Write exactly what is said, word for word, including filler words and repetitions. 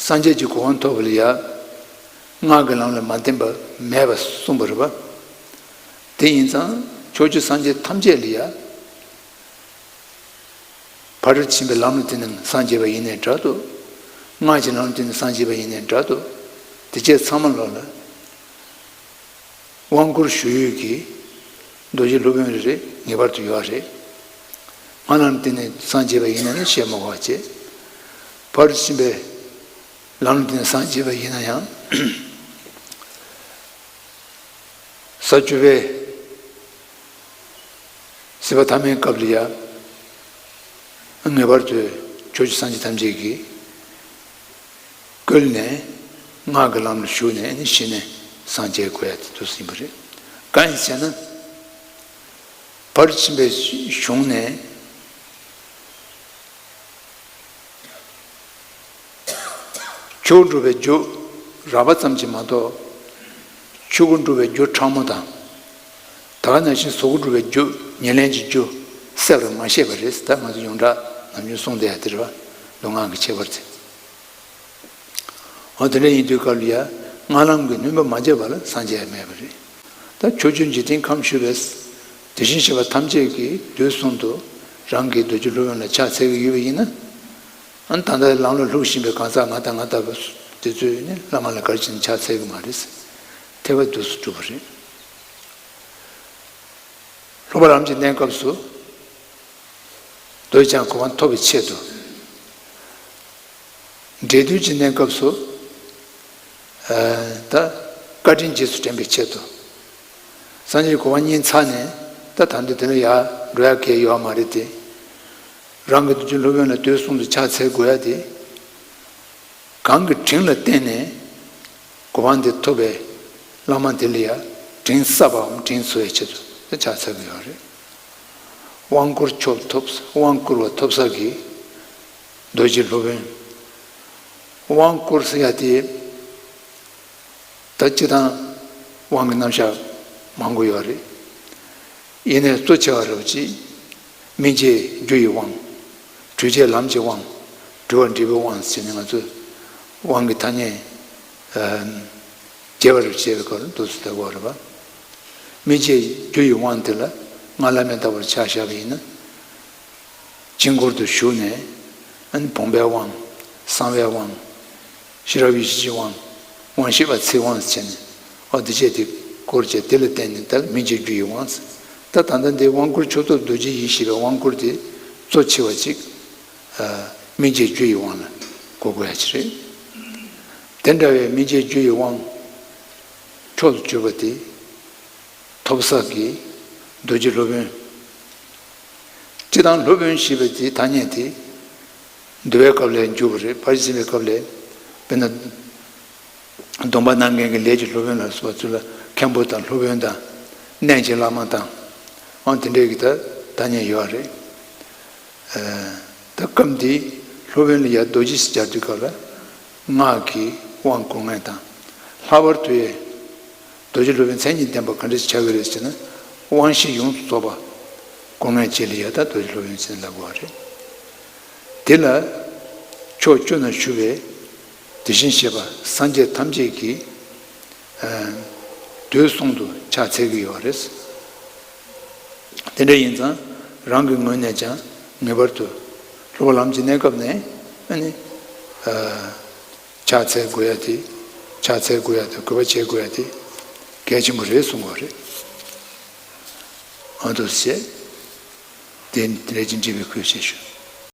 སངས་རྒྱས་ཀྱི་གོ་འཕང་ཐོབ་པ་ལ་ཡ། སྔགས་ཀྱི་ལམ་ལ་མ་བརྟེན་པ་མེད་པ་གསུངས་པ་རེད་པ། དེ་ཡིན་ཙང་ཕྱོགས་བཅུའི་སངས་རྒྱས་ཐམས་ཅད་ལ་ཡ། ཕར་ཕྱིན་པའི་ལམ་ལ་བརྟེན་ནས་སངས་རྒྱས་པ་ཡིན་ནའི་འདྲ་འདུག་སྔགས་ཀྱི་ལམ་ལ་བརྟེན་ནས་སངས་རྒྱས་པ་ཡིན་ནའི་འདྲ་འདུག་དེ་བཅས་ཚང་མ་ལོག་ལ། དབང་བསྐུར་ཞུ་ཡུལ་གྱི་རྡོ་རྗེ་སློབ་དཔོན་རེ་རེ་ངེས་པར་དུ་ཡོད་རེད། སྔགས་ལམ་བརྟེན་ནས་སངས་རྒྱས་པ་ཡིན་ན་ནི་བཤད་མ་དགོས་པ་བྱས། ཕར་ཕྱིན་པའི་ལམ་ལ་བརྟེན་ནས་སངས་རྒྱས་པ་ཡིན་ན་ཡང་། ས་བཅུ་པའི་སྲིད་པ་ཐ་མའི་སྐབས་ལ་ཡང་ངེས་པར་དུ་ཕྱོགས་བཅུའི་སངས་རྒྱས་ཐམས་ཅད་ཀྱིས་བསྐུལ་ནས་སྔགས་ཀྱི་ལམ་ལ་ཞུགས་ནས་ནི་གཞི་ནས་སངས་རྒྱས་དགོས་ཡ་དེ་འདུག་ཟིན་པ་རེད། གང་ཡིན་ཟེར་ན། ཕར་ཕྱིན་པའི་གཞུང་ནས། ཆོས་སྒྲུབ་པའི་རྒྱུ་རགས་པ་ཙམ་གྱིས་མ་གཏོགས། ཆོས་སྒྲུབ་པའི་རྒྱུ་ཕྲ་མོ་དང་། ད་ག་ནང་བཞིན་གཟུགས་སྒྲུབ་པའི་རྒྱུ་ཉེར་ལེན་གྱི་རྒྱུ་གསལ་བར་མ་བཤད་པ་རེད། ད་ང་ཚོ་ཡོངས་གྲགས་ནམ་རྒྱུན་གསུངས་བསྡད་ཡ་དེ་རེད་པ། མདོ་སྔགས་ཀྱི་ཁྱད་པར་དེ། འོ་དེ་འདྲ་ཡིན་དུས་སྐབས་ལ་ཡ། སྔགས་ལམ་གྱི་ནུས་པ་མ་བརྒྱབ་པ་ལ་སངས་རྒྱས་མེད་པ་རེད། ད་ཕྱོགས་བཅུའི་འཇིག་རྟེན་ཁམས་བཞི་པའི་དེ་བཞིན་གཤེགས་པ་ཐམས་ཅད་ཀྱིས་དུས་གསུམ་དུ་རང་གི་རྡོ་རྗེ་སློབ་དཔོན་ལ་ཕྱག་འཚལ་གྱི་ཡོད་པ་ཡིན་ན། ཨ་ནི་ད་ལྟ་ལམ་ལ་ལྷུག་བཞིན་པའི་གང་ཟག་ང་དང་ང་ལྟ་བུ་དེ་ཚོས་ནི་བླ་མ་ལ་ག་རེ་བྱས་ནས་ཕྱག་འཚལ་གྱི་མ་རེད། ཐེག་པ་དུས་སུ་གྲུབ་པ་རེད། སློབ་པ་ལམ་གྱི་གནས་སྐབས་སུ། འདོད་ཀྱང་གོ་འཕང་ཐོབ་པའི་ཆེད་དུ། འབྲས་དུས་ཀྱི་གནས་སྐབས་སུ། ད་བཀའ་དྲིན་རྗེས་སུ་དྲན་པའི་ཆེད་དུ། སངས་རྒྱས་གོ་འཕང་བརྙེས་ཚར་ནས་ད་ད་འདི་དེ་ལ་ཡར་འགྲོ་ཡ་གལ་ཡོད་མ་རེད་དེ། རང་གི་རྡོ་རྗེ་སློབ་དཔོན་ལ་དུས་གསུམ་དུ་ཕྱག་འཚལ་དགོས་ཡ་དེ། གང་གི་དྲིན་ལ་བརྟེན་ནས་གོ་འཕང་དེ་ཐོབ་པའི་བླ་མ་དེ་ལ་ཡ་དྲིན་གསབ་པའམ་དྲིན་གཟོ་བའི་ཆེད་དུ་ཕྱག་འཚལ་གྱི་ཡོད་རེད། དབང་བསྐུར་མཆོག་ཐོབ། དབང་བསྐུར་བ་ཐོབ་ས་གི་རྡོ་རྗེ་སློབ་དཔོན། དབང་བསྐུར་ཟེར་ཡ་དེ་ད་སྤྱིར་བཏང་དབང་གི་རྣམ་གཞག་མང་པོ་ཡོད་རེད། ཡིན་ནའི་གཙོ་ཆེ་བ་རུ་ཅིག་སྨིན་བྱེད་རྒྱུ་ཡི་དབང་། གྲོལ་བྱེད་ལམ་གྱི་དབང་། གྲོལ་བ་འབྲས་བུའི་དབང་ཟེར་ནས་ང་ཚོས་དབང་གི་ཐ་སྙད་རྒྱས་པ་རུ་བྱས་པའི་སྐོར་འདུག་སེ་ལབ་དགོས་རེད་པ། སྨིན་བྱེད་རྒྱུ་ཡི་དབང་དེ་ལ་སྔགས་བླ་མེད་ལྟ་བུར་ཆ་བཞག་པ་ཡིན་ན། དཀྱིལ་འཁོར་དུ་ཞུགས་ནས་ཨ་ནི་བུམ་པའི་དབང་། གསང་བའི་དབང་། ཤེས་རབ་ཡེ་ཤེས་ཀྱི་དབང་། དབང་ཤེས་པ་ཚིག་དབང་ཟེར་ནས་ཨོ་དེ་བྱས་དེ་སྐོར་བྱས་དེ་ལ་བརྟེན་ནས་ད་སྨིན་བྱེད་རྒྱུ་ཡི་དབང་ཟེར། ད་ད་ལྟ་འདི་དབང་བསྐུར་མཆོག་ཐོབ་རྡོ་རྗེ་ཡིས་ཞེས་པའི་དབང་བསྐུར་དེ་གཙོ་ཆེ་བ་ཅིག་སྨིན་བྱེད་རྒྱུ་ཡི་དབང་ལ་གོ་དགོས་ཡ་ཅིག་རེད། དེ་འདྲ་བའི་སྨིན་བྱེད་རྒྱུ་ཡི་དབང་མཆོག་ཏུ་གྱུར་པ་དེ། ཐོབ་ས་གི་རྡོ་རྗེ་སློབ་དཔོན། སྤྱིར་བཏང་སློབ་དཔོན་ཞེས་པའི་དེའི་ཐ་སྙད་དེ། འདུལ་བའི་སྐབས་ལ་འཇུག་པ་རེད། ཕར་ཕྱིན་པའི་སྐབས་ལ། དཔེར་ན། སྡོམ་པ་གནང་མཁན་གྱི་ལས་ཀྱི་སློབ་དཔོན་ལ་སོགས་པ་ཚུལ་ལ་མཁན་པོ་དང་སློབ་དཔོན་དང་། གནས་ཀྱི་བླ་མ་དང་། ཨང་དེ་འདྲའི་གི་ད་ཐ་སྙད་ཡོད་རེད། ད་སྐབས་འདིའི་སློབ་དཔོན་ལ་ཡ་རྡོ་རྗེ་ཞེས་སྦྱར་དུས་སྐབས་ལ། སྔགས་ཀྱི་དབང་བསྐུར་མཁན་དང་། ལྷག་པར་དུ་ཡ། རྡོ་རྗེ་སློབ་དཔོན་མཚན་ཉིད་ལྡན་པ་ག་འདྲ་ཞིག་ཆགས་ཀྱི་རེད་ཟེར་ན། དབང་བཞི་ཡོངས་སུ་རྫོགས་པ། སྐུ་ལྔའི་རྗེས་ལ་ཡ་ད་རྡོ་རྗེ་སློབ་དཔོན་ཟེར་ལབ་དགོས་པ་རེད། དེ་ལ། ཕྱོགས་བཅུ་ན་བཞུགས་པའི། དེ་བཞིན་གཤེགས་པ་སངས་རྒྱས་ཐམས་ཅད་ཀྱིས། ཨ། དུས་གསུམ་དུ་ཕྱག་འཚལ་གྱི་ཡོད་རེད། དེ་འདྲ་ཡིན་ཙང་རང་གི་ངོས་ནས་ཀྱང་ངེས་པར་དུ་སློབ་པ་ལམ་གྱི་གནས་སྐབས་ནས་ཨ་ནི། ཨ། ཕྱག་འཚལ་དགོས་ཡ་དེ། ཕྱག་འཚལ་དགོས་ཡ་དེ་གུས་པ་བྱེད་དགོས་ཡ་དེ་གལ་ཆེན་པོ་རེད་གསུང་གི་ཡོད་རེད། ཨ་འདུག་སེ་བྱས། དེ་དེ་འདྲ་ཅིག་འདྲི་བའི་ཁུལ་བྱས་ཞུ།